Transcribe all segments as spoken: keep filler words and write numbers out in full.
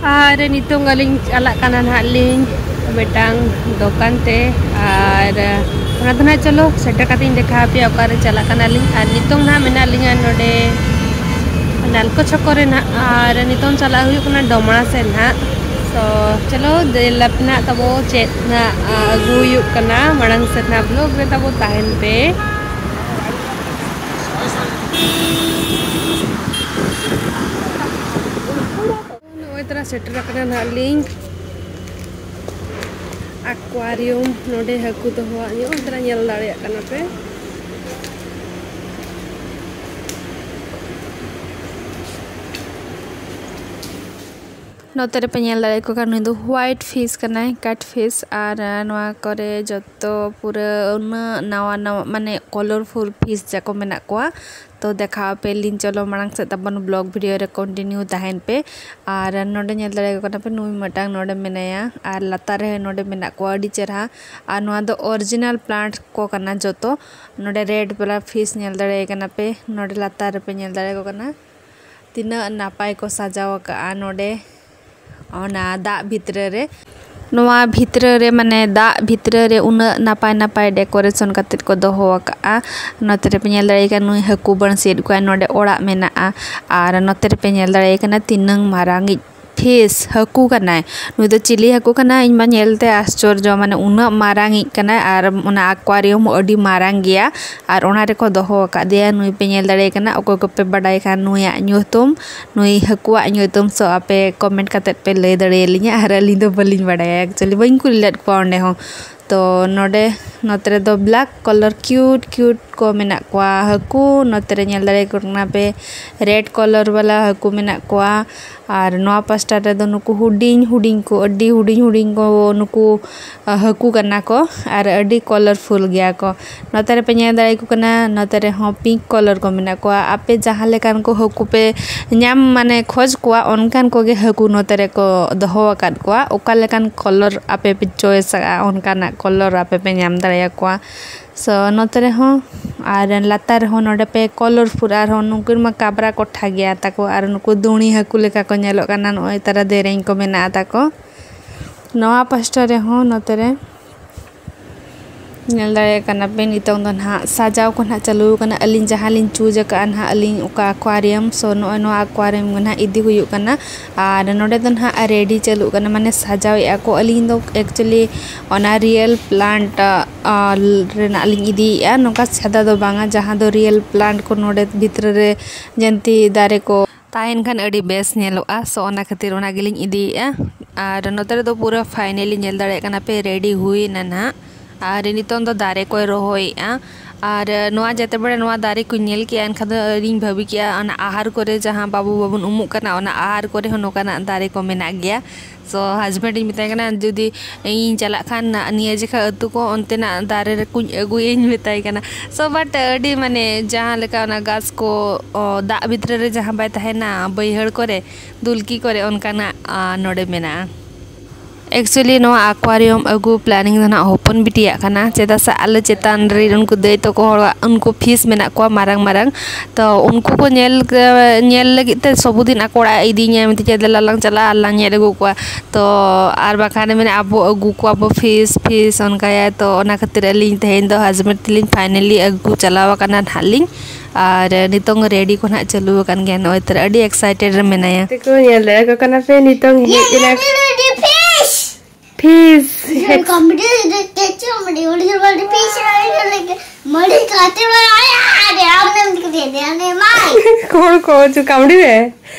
ᱟᱨ ᱱᱤᱛᱚᱝ ᱟᱹᱞᱤᱧ ᱪᱟᱞᱟᱜ ᱠᱟᱱᱟ ᱱᱟᱦᱟᱜ ᱞᱤᱧ ᱢᱤᱫᱴᱟᱝ ᱫᱚᱠᱟᱱ ᱛᱮ᱾ ᱟᱨ ᱚᱱᱟ ᱫᱚ ᱱᱟᱦᱟᱜ ᱪᱚᱞᱚ ᱥᱮᱴᱮᱨ ᱠᱟᱛᱮ ᱤᱧ ᱫᱮᱠᱷᱟᱣ ᱟᱯᱮᱭᱟ ᱚᱠᱟᱨᱮ ᱪᱟᱞᱟᱜ ᱠᱟᱱᱟᱞᱤᱧ᱾ ᱟᱨ ᱱᱤᱛᱚᱝ ᱱᱟᱦᱟᱜ ᱢᱮᱱᱟᱜ ᱞᱤᱧᱟ ᱱᱚᱰᱮ ᱱᱟᱞᱠᱳ ᱪᱷᱚᱠᱚ ᱨᱮ ᱱᱟᱦᱟᱜ᱾ ᱟᱨ ᱱᱤᱛᱚᱝ ᱪᱟᱞᱟᱜ ᱦᱩᱭᱩᱜ ᱠᱟᱱᱟ ᱰᱚᱢᱲᱟ ᱥᱮᱫ ᱱᱟᱦᱟᱜ᱾ ᱛᱚ ᱪᱚᱞᱚ ᱫᱮᱞᱟ ᱯᱮ ᱱᱟᱦᱟᱜ ᱛᱟᱵᱚ ᱪᱮᱫ ᱱᱟᱦᱟᱜ ᱟᱹᱜᱩ ᱦᱩᱭᱩᱜ ᱠᱟᱱᱟ, ᱢᱟᱲᱟᱝ ᱥᱮᱫ ᱱᱟᱦᱟᱜ ᱵᱞᱚᱜ ᱨᱮ ᱛᱟᱵᱚ ᱛᱟᱦᱮᱱ ᱯᱮ᱾ ᱱᱚᱜᱼᱚᱭ ᱛᱟᱨᱟ ᱥᱮᱴᱮᱨ ᱟᱠᱟᱱᱟ ᱱᱟᱦᱟᱜ ᱞᱤᱧ ᱟᱠᱣᱟᱨᱤᱭᱟᱢ᱾ ᱱᱚᱰᱮ ᱦᱟᱹᱠᱩ ᱫᱚᱦᱚᱣᱟᱜ ᱧᱚᱜ ᱛᱟᱨᱟ ᱧᱮᱞ ᱫᱟᱲᱮᱭᱟᱜ ᱠᱟᱱᱟ ᱯᱮ᱾ ᱱᱚᱛᱮ ᱨᱮᱯᱮ ᱧᱮᱞ ᱫᱟᱲᱮᱭᱟᱠᱚ ᱠᱟᱱᱟ, ᱱᱩᱭ ᱫᱚ white fish ᱠᱟᱱᱟᱭ, cat fish᱾ ᱟᱨ ᱱᱚᱣᱟ ᱠᱚᱨᱮ ᱡᱚᱛᱚ ᱯᱩᱨᱟᱹ ᱩᱱᱟᱹᱜ ᱱᱟᱣᱟ ᱱᱟᱣᱟ ᱢᱟᱱᱮ colorful fish ᱡᱟᱠᱚ ᱢᱮᱱᱟᱜ ᱠᱚᱣᱟ᱾ ᱛᱚ ᱫᱮᱠᱷᱟᱣ ᱟᱯᱮ ᱞᱤᱧ, ᱪᱚᱞᱚ ᱢᱟᱲᱟᱝ ᱥᱮᱫ ᱛᱟᱵᱚᱱ vlog video ᱨᱮ continue ᱛᱟᱦᱮᱱ ᱯᱮ᱾ ᱟᱨ ᱱᱚᱰᱮ ᱧᱮᱞ ᱫᱟᱲᱮᱭᱟᱠᱚ ᱠᱟᱱᱟ ᱯᱮ, ᱱᱩᱭ ᱢᱤᱫᱴᱟᱝ ᱱᱚᱰᱮ ᱢᱮᱱᱟᱭᱟ ᱟᱨ ᱞᱟᱛᱟᱨ ᱨᱮ ᱱᱚᱰᱮ ᱢᱮᱱᱟᱜ ᱠᱚᱣᱟ ᱟᱹᱰᱤ ᱪᱮᱨᱦᱟ᱾ ᱟᱨ ᱱᱚᱣᱟ ᱫᱚ original plant ᱠᱚ ᱠᱟᱱᱟ ᱡᱚᱛᱚ᱾ ᱱᱚᱰᱮ red ᱵᱟᱞᱟ fish ᱧᱮᱞ ᱫᱟᱲᱮᱭᱟᱭ ᱠᱟᱱᱟ ᱯᱮ, ᱱᱚᱰᱮ ᱞᱟᱛᱟᱨ ᱨᱮᱯᱮ ᱧᱮᱞ ᱫᱟᱲᱮᱭᱟᱠᱚ ᱠᱟᱱᱟ᱾ ᱛᱤᱱᱟᱹᱜ ᱱᱟᱯᱟᱭ ᱠᱚ ᱥᱟᱡᱟᱣ ᱟᱠᱟᱜᱼᱟ ᱱᱚᱰᱮ ᱚᱱᱟ ᱫᱟᱜ ᱵᱷᱤᱛᱨᱤ ᱨᱮ᱾ ᱱᱚᱣᱟ ᱵᱷᱤᱛᱨᱤ ᱨᱮ, ᱢᱟᱱᱮ ᱫᱟᱜ ᱵᱷᱤᱛᱨᱤ ᱨᱮ ᱩᱱᱟᱹᱜ ᱱᱟᱯᱟᱭ ᱱᱟᱯᱟᱭ decoration ᱠᱟᱛᱮᱫ ᱠᱚ ᱫᱚᱦᱚ ᱟᱠᱟᱜᱼᱟ᱾ ᱱᱚᱛᱮ ᱨᱮᱯᱮ ᱧᱮᱞ ᱫᱟᱲᱮᱭᱟᱜ ᱠᱟᱱᱟ, ᱱᱩᱭ ᱦᱟᱹᱠᱩ ᱵᱟᱹᱬᱥᱤᱭᱮᱫ ᱠᱚᱣᱟᱭ, ᱱᱚᱰᱮ ᱚᱲᱟᱜ ᱢᱮᱱᱟᱜᱼᱟ᱾ ᱟᱨ ᱱᱚᱛᱮ ᱨᱮᱯᱮ ᱧᱮᱞ ᱫᱟᱲᱮᱭᱟᱜ ᱠᱟᱱᱟ, ᱛᱤᱱᱟᱹᱝ ᱢᱟᱨᱟᱝᱤᱡ fish ᱦᱟᱹᱠᱩ ᱠᱟᱱᱟᱭ᱾ ᱱᱩᱭ ᱫᱚ ᱪᱤᱞᱤ ᱦᱟᱹᱠᱩ ᱠᱟᱱᱟᱭ, ᱤᱧ ᱢᱟ ᱧᱮᱞᱛᱮ ᱟᱥᱪᱚᱨᱡᱚ, ᱢᱟᱱᱮ ᱩᱱᱟᱹᱜ ᱢᱟᱨᱟᱝᱤᱡ ᱠᱟᱱᱟᱭ᱾ ᱟᱨ ᱚᱱᱟ aquarium ᱟᱹᱰᱤ ᱢᱟᱨᱟᱝ ᱜᱮᱭᱟ᱾ ᱟᱨ ᱚᱱᱟ ᱨᱮᱠᱚ ᱫᱚᱦᱚ ᱟᱠᱟᱫᱮᱭᱟ᱾ ᱱᱩᱭ ᱯᱮ ᱧᱮᱞ ᱫᱟᱲᱮᱭᱟᱭ ᱠᱟᱱᱟ, ᱚᱠᱚᱭ ᱠᱚᱯᱮ ᱵᱟᱰᱟᱭ ᱠᱷᱟᱱ ᱱᱩᱭᱟᱜ ᱧᱩᱛᱩᱢ, ᱱᱩᱭ ᱦᱟᱹᱠᱩᱣᱟᱜ ᱧᱩᱛᱩᱢ ᱥᱚ ᱟᱯᱮ comment ᱠᱟᱛᱮᱫ ᱯᱮ ᱞᱟᱹᱭ ᱫᱟᱲᱮᱭᱟᱞᱤᱧᱟ᱾ ᱟᱨ ᱟᱹᱞᱤᱧ ᱫᱚ ᱵᱟᱹᱞᱤᱧ ᱵᱟᱰᱟᱭᱟ, actually ᱵᱟᱹᱧ ᱠᱩᱞᱤ ᱞᱮᱫ ᱠᱚᱣᱟ ᱚᱸᱰᱮ ᱦᱚᱸ᱾ ᱛᱚ ᱱᱚᱰᱮ, ᱱᱚᱛᱮ ᱨᱮᱫᱚ black color cute cute ᱠᱚ ᱢᱮᱱᱟᱜ ᱠᱚᱣᱟ ᱦᱟᱹᱠᱩ᱾ ᱱᱚᱛᱮ ᱨᱮ ᱧᱮᱞ ᱫᱟᱲᱮᱭᱟᱠᱚ ᱠᱟᱱᱟ ᱯᱮ, red color ᱵᱟᱞᱟ ᱦᱟᱹᱠᱩ ᱢᱮᱱᱟᱜ ᱠᱚᱣᱟ᱾ ᱟᱨ ᱱᱚᱣᱟ ᱯᱟᱥᱴᱟ ᱨᱮᱫᱚ ᱱᱩᱠᱩ ᱦᱩᱰᱤᱧ ᱦᱩᱰᱤᱧ ᱠᱚ, ᱟᱹᱰᱤ ᱦᱩᱰᱤᱧ ᱦᱩᱰᱤᱧ ᱠᱚ ᱱᱩᱠᱩ, ᱟ, ᱦᱟᱹᱠᱩ ᱠᱟᱱᱟ ᱠᱚ ᱟᱨ ᱟᱹᱰᱤ colorful ᱜᱮᱭᱟ ᱠᱚ᱾ ᱱᱚᱛᱮ ᱨᱮᱯᱮ ᱧᱮᱞ ᱫᱟᱲᱮᱭᱟᱠᱚ ᱠᱟᱱᱟ, ᱱᱚᱛᱮ ᱨᱮᱦᱚᱸ pink color ᱠᱚ ᱢᱮᱱᱟᱜ ᱠᱚᱣᱟ᱾ ᱟᱯᱮ ᱡᱟᱦᱟᱸ ᱞᱮᱠᱟᱱ ᱠᱚ ᱦᱟᱹᱠᱩ ᱯᱮ ᱧᱟᱢ, ᱢᱟᱱᱮ ᱠᱷᱚᱡᱽ ᱠᱚᱣᱟ, ᱚᱱᱠᱟᱱ ᱠᱚᱜᱮ ᱦᱟᱹᱠᱩ ᱱᱚᱛᱮ ᱨᱮᱠᱚ ᱫᱚᱦᱚ ᱟᱠᱟᱫ ᱠᱚᱣᱟ᱾ ᱚᱠᱟ ᱞᱮᱠᱟᱱ color ᱟᱯᱮ ᱯᱮ choice ᱟᱠᱟᱫᱼᱟ, ᱚᱱᱠᱟᱱᱟᱜ color ᱟᱯᱮ ᱯᱮ ᱧᱟᱢ ᱫᱟᱲᱮᱭᱟᱠᱚᱣᱟ᱾ So ᱱᱚᱛᱮ ᱨᱮᱦᱚᱸ ᱟᱨ ᱞᱟᱛᱟᱨ ᱨᱮᱦᱚᱸ ᱱᱚᱰᱮ ᱯᱮ ᱠᱚᱞᱚᱨᱯᱷᱩᱞ, ᱟᱨᱦᱚᱸ ᱱᱩᱠᱤᱱ ᱢᱟ ᱠᱟᱵᱽᱨᱟ ᱠᱚᱴᱷᱟ ᱜᱮᱭᱟ ᱛᱟᱠᱚ, ᱟᱨ ᱱᱩᱠᱩ ᱫᱩᱬᱤ ᱦᱟᱹᱠᱩ ᱞᱮᱠᱟ ᱠᱚ ᱧᱮᱞᱚᱜ ᱠᱟᱱᱟ᱾ ᱱᱚᱜᱼᱚᱭ ᱛᱟᱨᱟ ᱫᱮᱨᱮᱧ ᱠᱚ ᱢᱮᱱᱟᱜᱼᱟ ᱛᱟᱠᱚ᱾ ᱱᱚᱣᱟ ᱯᱟᱥᱴᱟ ᱨᱮᱦᱚᱸ ᱱᱚᱛᱮ ᱨᱮ ᱧᱮᱞ ᱫᱟᱲᱮᱭᱟᱜ ᱠᱟᱱᱟ ᱯᱮ, ᱱᱤᱛᱚᱝ ᱫᱚ ᱱᱟᱦᱟᱜ ᱥᱟᱡᱟᱣ ᱠᱚ ᱱᱟᱦᱟᱜ ᱪᱟᱹᱞᱩ ᱟᱠᱟᱱᱟ᱾ ᱟᱹᱞᱤᱧ ᱡᱟᱦᱟᱸ ᱞᱤᱧ ᱪᱩᱡᱽ ᱟᱠᱟᱫᱼᱟ ᱱᱟᱦᱟᱜ, ᱟᱹᱞᱤᱧ ᱚᱠᱟ aquarium, so ᱱᱚᱜᱼᱚᱭ ᱱᱚᱣᱟ aquarium ᱜᱮ ᱱᱟᱦᱟᱜ ᱤᱫᱤ ᱦᱩᱭᱩᱜ ᱠᱟᱱᱟ᱾ ᱟᱨ ᱱᱚᱰᱮ ᱫᱚ ᱱᱟᱦᱟᱜ ᱨᱮᱰᱤ ᱪᱟᱹᱞᱩᱜ ᱠᱟᱱᱟ, ᱢᱟᱱᱮ ᱥᱟᱡᱟᱣᱮᱫᱼᱟ ᱠᱚ᱾ ᱟᱹᱞᱤᱧ ᱫᱚ actually ᱚᱱᱟ ᱨᱤᱭᱮᱞ ᱯᱞᱟᱱᱴ ᱨᱮᱱᱟᱜ ᱞᱤᱧ ᱤᱫᱤᱭᱮᱫᱼᱟ, ᱱᱚᱝᱠᱟ ᱥᱟᱫᱟ ᱫᱚ ᱵᱟᱝᱟ, ᱡᱟᱦᱟᱸ ᱫᱚ ᱨᱤᱭᱮᱞ ᱯᱞᱟᱱᱴ ᱠᱚ ᱱᱚᱰᱮ ᱵᱷᱤᱛᱨᱤ ᱨᱮ ᱡᱟᱹᱱᱛᱤ ᱫᱟᱨᱮ ᱠᱚ ᱛᱟᱦᱮᱱ ᱠᱷᱟᱱ ᱟᱹᱰᱤ ᱵᱮᱥ ᱧᱮᱞᱚᱜᱼᱟ᱾ So ᱚᱱᱟ ᱠᱷᱟᱹᱛᱤᱨ ᱚᱱᱟ ᱜᱮᱞᱤᱧ ᱤᱫᱤᱭᱮᱫᱼᱟ᱾ ᱟᱨ ᱱᱚᱛᱮ ᱨᱮᱫᱚ ᱯᱩᱨᱟᱹ finally ᱧᱮᱞ ᱫᱟᱲᱮᱭᱟᱜ ᱠᱟᱱᱟ ᱯᱮ, ᱨᱮᱰᱤ ᱦᱩᱭᱱᱟ ᱱᱟᱦᱟᱜ᱾ ᱟᱨ ᱱᱤᱛᱚᱝ ᱫᱚ ᱫᱟᱨᱮ ᱠᱚᱭ ᱨᱚᱦᱚᱭᱮᱫᱼᱟ᱾ ᱟᱨ ᱱᱚᱣᱟ ᱡᱮᱛᱮ ᱵᱮᱲᱟ ᱱᱚᱣᱟ ᱫᱟᱨᱮ ᱠᱚᱧ ᱧᱮᱞ ᱠᱮᱜᱼᱟ, ᱮᱱᱠᱷᱟᱱ ᱫᱚ ᱟᱹᱰᱤᱧ ᱵᱷᱟᱹᱵᱤ ᱠᱮᱜᱼᱟ, ᱚᱱᱟ ᱟᱦᱟᱨ ᱠᱚᱨᱮ ᱡᱟᱦᱟᱸ ᱵᱟᱹᱵᱩ ᱵᱟᱵᱚᱱ ᱩᱢᱩᱜ ᱠᱟᱱᱟ, ᱚᱱᱟ ᱟᱦᱟᱨ ᱠᱚᱨᱮ ᱦᱚᱸ ᱱᱚᱝᱠᱟᱱᱟᱜ ᱫᱟᱨᱮ ᱠᱚ ᱢᱮᱱᱟᱜ ᱜᱮᱭᱟ᱾ So husband ᱤᱧ ᱢᱮᱛᱟᱭ ᱠᱟᱱᱟ, ᱡᱩᱫᱤ ᱤᱧ ᱪᱟᱞᱟᱜ ᱠᱷᱟᱱ ᱱᱟ-, ᱱᱤᱭᱟᱹ ᱡᱚᱠᱷᱟ ᱟᱹᱛᱩ ᱠᱚ ᱚᱱᱛᱮᱱᱟᱜ ᱫᱟᱨᱮ ᱨᱮᱠᱚᱧ ᱟᱹᱜᱩᱭᱟᱹᱧ ᱢᱮᱛᱟᱭ ᱠᱟᱱᱟ᱾ So but ᱟᱹᱰᱤ ᱢᱟᱱᱮ ᱡᱟᱦᱟᱸ ᱞᱮᱠᱟ ᱚᱱᱟ ᱜᱷᱟᱥ ᱠᱚ, ᱚ, ᱫᱟᱜ ᱵᱷᱤᱛᱨᱤ ᱨᱮ ᱡᱟᱦᱟᱸ ᱵᱟᱭ ᱛᱟᱦᱮᱱᱟ, ᱵᱟᱹᱭᱦᱟᱹᱲ ᱠᱚᱨᱮ, ᱫᱩᱞᱠᱤ ᱠᱚᱨᱮ, ᱚᱱᱠᱟᱱᱟᱜ, ᱟ, ᱱᱚᱰᱮ ᱢᱮᱱᱟᱜᱼᱟ᱾ Actually ᱱᱚᱣᱟ aquarium ᱟᱹᱜᱩ planning ᱫᱚ ᱱᱟᱦᱟᱜ ᱦᱚᱯᱚᱱ ᱵᱤᱴᱤᱭᱟᱜ ᱠᱟᱱᱟ, ᱪᱮᱫᱟᱜ ᱥᱮ ᱟᱞᱮ ᱪᱮᱛᱟᱱ ᱨᱮ ᱩᱱᱠᱩ ᱫᱟᱹᱭ ᱛᱟᱠᱚ ᱦᱚᱲᱟᱜ ᱩᱱᱠᱩ fish ᱢᱮᱱᱟᱜ ᱠᱚᱣᱟ ᱢᱟᱨᱟᱝ ᱢᱟᱨᱟᱝ᱾ ᱛᱚ ᱩᱱᱠᱩ ᱠᱚ ᱧᱮᱞ, ᱧᱮᱞ ᱞᱟᱹᱜᱤᱫ ᱛᱮ ᱥᱚᱵᱩᱫᱤᱱ ᱟᱠᱚ ᱚᱲᱟᱜ ᱮ ᱤᱫᱤᱧᱟ, ᱢᱮᱛᱟᱹᱧᱟ, "ᱫᱮᱞᱟ ᱞᱟᱝ ᱪᱟᱞᱟᱜᱼᱟ ᱟᱨ ᱞᱟᱝ ᱧᱮᱞ ᱟᱹᱜᱩ ᱠᱚᱣᱟ᱾" ᱛᱚ ᱟᱨ ᱵᱟᱠᱷᱟᱱ ᱢᱮᱱᱟ, "ᱟᱵᱚ ᱟᱹᱜᱩ ᱠᱚᱣᱟ ᱵᱚ fish, fish", ᱚᱱᱠᱟᱭᱟ᱾ ᱛᱚ ᱚᱱᱟ ᱠᱷᱟᱹᱛᱤᱨ ᱟᱹᱞᱤᱧ ᱛᱮᱦᱮᱧ ᱫᱚ husband ᱛᱮᱞᱤᱧ finally ᱟᱹᱜᱩ ᱪᱟᱞᱟᱣ ᱟᱠᱟᱱᱟ ᱱᱟᱦᱟᱜ ᱞᱤᱧ᱾ ᱟᱨ ᱱᱤᱛᱚᱝ ᱨᱮᱰᱤ ᱠᱚ ᱱᱟᱦᱟᱜ ᱪᱟᱹᱞᱩ ᱟᱠᱟᱱ ᱜᱮᱭᱟ, ᱱᱚᱜᱼᱚᱭ ᱛᱚᱨᱟ ᱟᱹᱰᱤ excited ᱨᱮ ᱢᱮᱱᱟᱭᱟ᱾ ᱛᱮᱠᱚ ᱧᱮᱞ ᱫᱟᱲᱮᱭᱟᱠᱚ ᱠᱟᱱᱟ ᱯᱮ, ᱱᱤᱛᱚᱝ ᱦᱮᱡ ᱮᱱᱟ᱾ Fish! ᱠᱚᱲ ᱠᱚ ᱪᱚ ᱠᱟᱢᱲᱤ ᱨᱮ᱾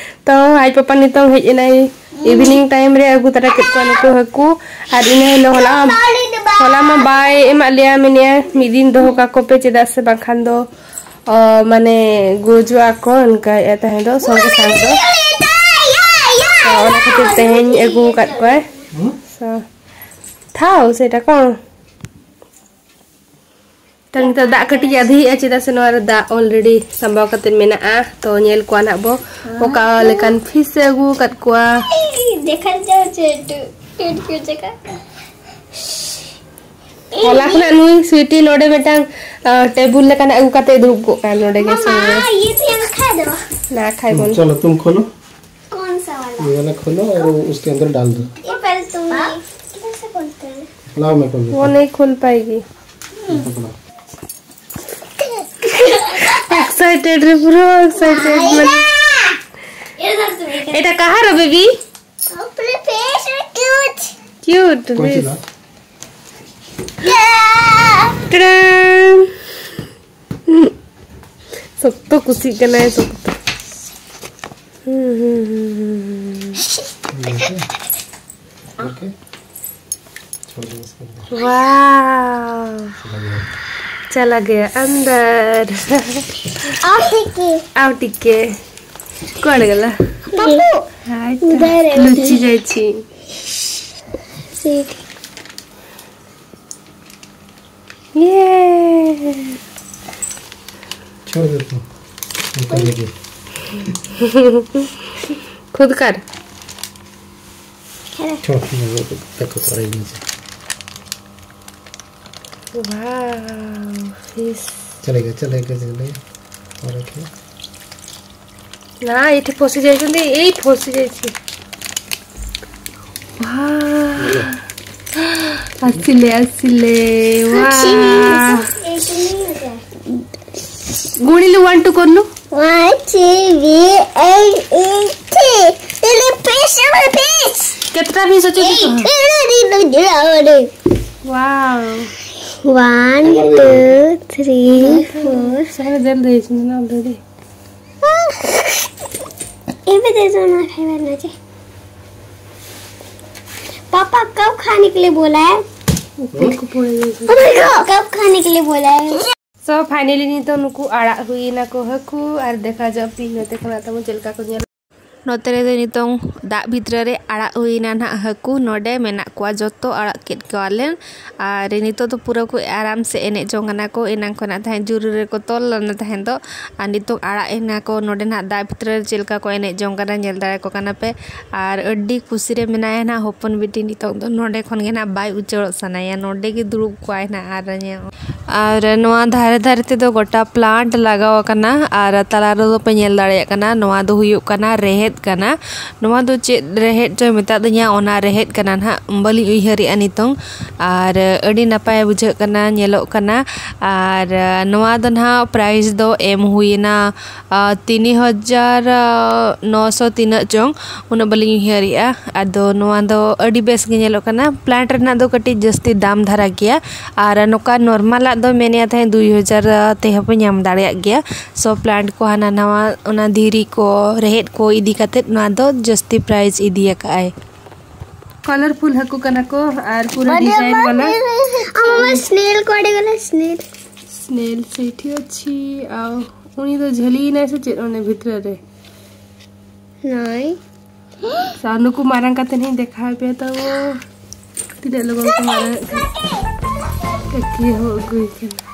ᱛᱚ ᱟᱡ ᱯᱟᱯᱟ ᱱᱤᱛᱚᱝ ᱦᱮᱡ ᱮᱱᱟᱭ, evening time ᱨᱮ ᱟᱹᱜᱩ ᱛᱟᱨᱟ ᱠᱮᱫ ᱠᱚᱣᱟ ᱱᱩᱠᱩ ᱦᱟᱹᱠᱩ᱾ ᱟᱨ ᱤᱱᱟᱹ ᱦᱤᱞᱳᱜ ᱦᱚᱞᱟ ᱢᱟ, ᱦᱚᱞᱟ ᱢᱟ ᱵᱟᱭ ᱮᱢᱟᱫ ᱞᱮᱭᱟ, ᱢᱮᱱᱮᱫᱼᱟ ᱢᱤᱫ ᱫᱤᱱ ᱫᱚᱦᱚ ᱠᱟᱠᱚ ᱯᱮ, ᱪᱮᱫᱟᱜ ᱥᱮ ᱵᱟᱝᱠᱷᱟᱱ ᱫᱚ, ᱚ, ᱢᱟᱱᱮ ᱜᱩᱡᱩᱜ ᱟᱠᱚ, ᱚᱱᱠᱟᱭᱮᱫᱼᱟ ᱛᱟᱦᱮᱸ ᱫᱚ ᱥᱚᱸᱜᱮ ᱥᱟᱝ ᱫᱚ᱾ ᱛᱚ ᱚᱱᱟ ᱠᱷᱟᱹᱛᱤᱨ ᱛᱮᱦᱮᱧ ᱟᱹᱜᱩ ᱟᱠᱟᱫ ᱠᱚᱣᱟᱭ᱾ ᱛᱚ ᱛᱷᱟᱣ ᱥᱮᱴᱟ ᱠᱚ᱾ ᱛᱚ ᱱᱤᱛᱚᱜ ᱫᱟᱜ ᱠᱟᱹᱴᱤᱡ ᱟᱫᱷᱤᱭᱮᱜᱼᱟ, ᱪᱮᱫᱟᱜ ᱥᱮ ᱱᱚᱣᱟ ᱨᱮ ᱫᱟᱜ already ᱥᱟᱢᱵᱟᱣ ᱠᱟᱛᱮ ᱢᱮᱱᱟᱜᱼᱟ᱾ ᱛᱚ ᱧᱮᱞ ᱠᱚᱣᱟ ᱱᱟᱜ ᱵᱚ ᱚᱠᱟ ᱞᱮᱠᱟᱱ fish ᱮ ᱟᱹᱜᱩ ᱟᱠᱟᱫ ᱠᱚᱣᱟ᱾ ᱫᱮᱠᱷᱟ ᱡᱟᱣ ᱪᱮ ᱴᱩ-, ᱴᱩᱴ ᱠᱚ ᱡᱟᱭᱜᱟ᱾ ᱦᱚᱞᱟ ᱠᱷᱚᱱᱟᱜ ᱱᱩᱭ ᱥᱩᱭᱴᱤ ᱱᱚᱰᱮ ᱢᱤᱫᱴᱟᱝ, ᱟ, ᱴᱮᱵᱩᱞ ᱞᱮᱠᱟᱱᱟᱜ ᱟᱹᱜᱩ ᱠᱟᱛᱮ ᱫᱩᱲᱩᱵ ᱠᱚᱜ ᱠᱟᱱᱟ ᱱᱚᱰᱮ ᱜᱮ ᱥᱩᱨ ᱨᱮ᱾ ᱢᱟᱢᱟ, ᱤᱭᱟᱹ ᱛᱮ ᱮᱢ ᱠᱷᱟᱡ ᱫᱚ᱾ ᱱᱟ ᱠᱷᱟᱭ ᱵᱚᱱ᱾ चलो तुम खोलो। कौन सा वाला? ये वाला खोलो और उसके अंदर डाल दो। ये पहले तुम, किधर से खोलते हैं? लाओ, मैं खोल देता वो हूँ। नहीं खोल पाएगी। ये पकड़ो। एक्साइटेड रे, पूरा एक्साइटेड। ये धर तुम, ये धर। এটা কাহার বেবি? अपने फेस में क्यूट। क्यूट। कौन सी बेबी। लाओ? ᱴᱟᱲᱟᱝ! ᱥᱚᱠᱛᱚ ᱠᱩᱥᱤᱜ ᱠᱟᱱᱟᱭ, ᱥᱚᱠᱛᱚ᱾ ᱦᱩᱸ, ᱦᱩᱸ, ᱦᱩᱸ, ᱦᱩᱸ, ᱦᱩᱸ᱾ ओके। छोड़ दो इसको। वाह। चला गया। चला गया अंदर। आओ टिके। आओ टिके। कुआड़े गला? पप्पू। हाय तो। उधर है। लुचि जाइछि। सीट। ये। छोड़ दे तू। निकल गई। खुद कर। छोड़, मैं वो तक तो कर ही नहीं। Wow, fish. चलेगा, चलेगा, चलेगा। और रखिए। ना, ये तो फंसी जाइछंती, ये फंसी जाइछी। वाह। ଆସିଲେ, ଆସିଲେ। वाह। गुणिलु वन टू करनु। One, two, three, eight, eight, three। तेरे पैसे में पैस। कितना भी सोचो कि eight। वाह। One, two, three, four। सारे जल्द है इसमें ना already। ये भी दे दो ना, खाई वरना चे। पापा कब खाने के लिए बोला है? ᱠᱚ ᱯᱚᱲᱮ ᱜᱮ᱾ कब खाने के लिए बोला है? So finally ᱱᱤᱛᱚᱜ ᱱᱩᱠᱩ ᱟᱲᱟᱜ ᱦᱩᱭ ᱮᱱᱟ ᱠᱚ ᱦᱟᱹᱠᱩ, ᱟᱨ ᱫᱮᱠᱷᱟ ᱡᱟᱣ ᱛᱤᱦᱤᱧ ᱱᱚᱛᱮ ᱠᱷᱚᱱᱟᱜ ᱛᱟᱵᱚᱱ ᱪᱮᱫ ᱞᱮᱠᱟ ᱠᱚ ᱧᱮᱞᱚᱜ᱾ ᱱᱚᱛᱮ ᱨᱮᱫᱚ ᱱᱤᱛᱚᱝ ᱫᱟᱜ ᱵᱷᱤᱛᱨᱤ ᱨᱮ ᱟᱲᱟᱜ ᱦᱩᱭᱱᱟ ᱱᱟᱦᱟᱜ ᱦᱟᱹᱠᱩ᱾ ᱱᱚᱰᱮ ᱢᱮᱱᱟᱜ ᱠᱚᱣᱟ, ᱡᱚᱛᱚ ᱟᱲᱟᱜ ᱠᱮᱫ ᱠᱚᱣᱟᱞᱮ᱾ ᱟᱨ ᱱᱤᱛᱚᱜ ᱫᱚ ᱯᱩᱨᱟᱹ ᱠᱚ ᱟᱨᱟᱢ ᱥᱮ ᱮᱱᱮᱡ ᱡᱚᱝ ᱠᱟᱱᱟ ᱠᱚ᱾ ᱮᱱᱟᱝ ᱠᱷᱚᱱᱟᱜ ᱛᱟᱦᱮᱸᱫ ᱡᱩᱨᱤ ᱨᱮᱠᱚ ᱛᱚᱞ ᱞᱮᱱᱟ ᱛᱟᱦᱮᱸ ᱫᱚ, ᱟᱨ ᱱᱤᱛᱚᱝ ᱟᱲᱟᱜ ᱮᱱᱟ ᱠᱚ᱾ ᱱᱚᱰᱮ ᱱᱟᱦᱟᱜ ᱫᱟᱜ ᱵᱷᱤᱛᱨᱤ ᱨᱮ ᱪᱮᱫ ᱞᱮᱠᱟ ᱠᱚ ᱮᱱᱮᱡ ᱡᱚᱝ ᱠᱟᱱᱟ, ᱧᱮᱞ ᱫᱟᱲᱮ ᱠᱚ ᱠᱟᱱᱟ ᱯᱮ᱾ ᱟᱨ ᱟᱹᱰᱤ ᱠᱩᱥᱤ ᱨᱮ ᱢᱮᱱᱟᱭᱟ ᱱᱟᱦᱟᱜ ᱦᱚᱯᱚᱱ ᱵᱤᱴᱤ᱾ ᱱᱤᱛᱚᱝ ᱫᱚ ᱱᱚᱰᱮ ᱠᱷᱚᱱ ᱜᱮ ᱱᱟᱦᱟᱜ ᱵᱟᱭ ᱩᱪᱟᱹᱲᱚᱜ ᱥᱟᱱᱟᱭᱟ, ᱱᱚᱰᱮ ᱜᱮ ᱫᱩᱲᱩᱵ ᱠᱚᱣᱟᱭ ᱱᱟᱦᱟᱜ ᱟᱨ ᱧᱮᱞ ᱟᱨ ᱱᱚᱣᱟ ᱫᱷᱟᱨᱮ ᱫᱷᱟᱨᱮ ᱛᱮᱫᱚ ᱜᱚᱴᱟ ᱯᱞᱟᱱᱴ ᱞᱟᱜᱟᱣ ᱟᱠᱟᱱᱟ᱾ ᱟᱨ ᱛᱟᱞᱟ ᱨᱮᱫᱚ ᱯᱮ ᱧᱮᱞ ᱫᱟᱲᱮᱭᱟᱜ ᱠᱟᱱᱟ, ᱱᱚᱣᱟ ᱫᱚ ᱦᱩᱭᱩᱜ ᱠᱟᱱᱟ ᱨᱮᱦᱮᱫ ᱠᱟᱱᱟ᱾ ᱱᱚᱣᱟ ᱫᱚ ᱪᱮᱫ ᱨᱮᱦᱮᱫ ᱪᱚᱭ ᱢᱮᱛᱟᱫᱤᱧᱟ, ᱚᱱᱟ ᱨᱮᱦᱮᱫ ᱠᱟᱱᱟ ᱱᱟᱦᱟᱜ, ᱵᱟᱹᱞᱤᱧ ᱩᱭᱦᱟᱹᱨᱮᱜᱼᱟ ᱱᱤᱛᱚᱝ᱾ ᱟᱨ ᱟᱹᱰᱤ ᱱᱟᱯᱟᱭ ᱵᱩᱡᱷᱟᱹᱜ ᱠᱟᱱᱟ, ᱧᱮᱞᱚᱜ ᱠᱟᱱᱟ᱾ ᱟᱨ ᱱᱚᱣᱟ ᱫᱚ ᱱᱟᱦᱟᱜ ᱯᱨᱟᱭᱤᱥ ᱫᱚ ᱮᱢ ᱦᱩᱭᱮᱱᱟ ᱛᱤᱱ ᱦᱟᱡᱟᱨ ᱱᱚᱥᱚ ᱛᱤᱱᱟᱹᱜ ᱪᱚᱝ, ᱩᱱᱟᱹᱜ ᱵᱟᱹᱞᱤᱧ ᱩᱭᱦᱟᱹᱨᱮᱜᱼᱟ᱾ ᱟᱫᱚ ᱱᱚᱣᱟ ᱫᱚ ᱟᱹᱰᱤ ᱵᱮᱥ ᱜᱮ ᱧᱮᱞᱚᱜ ᱠᱟᱱᱟ᱾ ᱯᱞᱟᱱᱴ ᱨᱮᱱᱟᱜ ᱫᱚ ᱠᱟᱹᱴᱤᱡ ᱡᱟᱹᱥᱛᱤ ᱫᱟᱢ ᱫᱷᱟᱨᱟ ᱜᱮᱭᱟ, ᱟᱨ ᱱᱚᱝᱠᱟ ᱱᱚᱨᱢᱟᱞᱟᱜ ᱫᱚ ᱢᱮᱱᱮᱫ ᱛᱟᱦᱮᱸᱫ ᱫᱩᱭ ᱦᱟᱡᱟᱨ ᱛᱮᱦᱚᱸ ᱯᱮ ᱧᱟᱢ ᱫᱟᱲᱮᱭᱟᱜ ᱜᱮᱭᱟ᱾ ᱥᱚ ᱯᱞᱟᱱᱴ ᱠᱚ ᱦᱟᱱᱟ ᱱᱟᱣᱟ, ᱚᱱᱟ ᱫᱷᱤᱨᱤ ᱠᱚ, ᱨᱮᱦᱮᱫ ᱠᱚ ᱤᱫᱤ ᱠᱟᱛᱮᱫ ᱱᱚᱣᱟ ᱫᱚ ᱡᱟᱹᱥᱛᱤ ᱯᱨᱟᱭᱤᱥ ᱤᱫᱤ ᱟᱠᱟᱫ ᱟᱭ᱾ ᱠᱟᱞᱟᱨᱯᱷᱩᱞ ᱦᱟᱹᱠᱩ ᱠᱟᱱᱟ ᱠᱚ ᱟᱨ ᱯᱩᱨᱟᱹ ᱰᱤᱡᱟᱭᱤᱱ ᱵᱟᱞᱟ᱾ ᱟᱢᱟ ᱥᱱᱮᱞ ᱠᱚ ᱟᱹᱰᱤ ᱜᱟᱱ ᱥᱱᱮᱞ᱾ ᱥᱱᱮᱞ ᱥᱮᱴᱷᱤ ᱚᱪᱷᱤ᱾ ᱟᱣ, ᱩᱱᱤ ᱫᱚ ᱡᱷᱟᱹᱞᱤᱭᱮᱱᱟᱭ ᱥᱮ ᱪᱮᱫ ᱚᱱᱮ ᱵᱷᱤᱛᱨᱤ ᱨᱮ? ᱱᱟᱭ᱾ ᱥᱟ ᱱᱩᱠᱩ ᱢᱟᱨᱟᱝ ᱠᱟᱛᱮ ᱦᱚᱸᱧ ᱫᱮᱠᱷᱟᱣ ᱯᱮᱭᱟ ᱛᱟᱵᱚ᱾ ᱛᱤᱱᱟᱹᱜ ᱞᱚᱜᱚᱱ ᱠᱚ ᱢᱟᱨᱟᱝ ᱠᱟᱱᱟ᱾ ᱠᱟᱹᱠᱤ ᱦᱚᱸ ᱟᱹᱜᱩᱭ ᱠᱟᱱᱟ᱾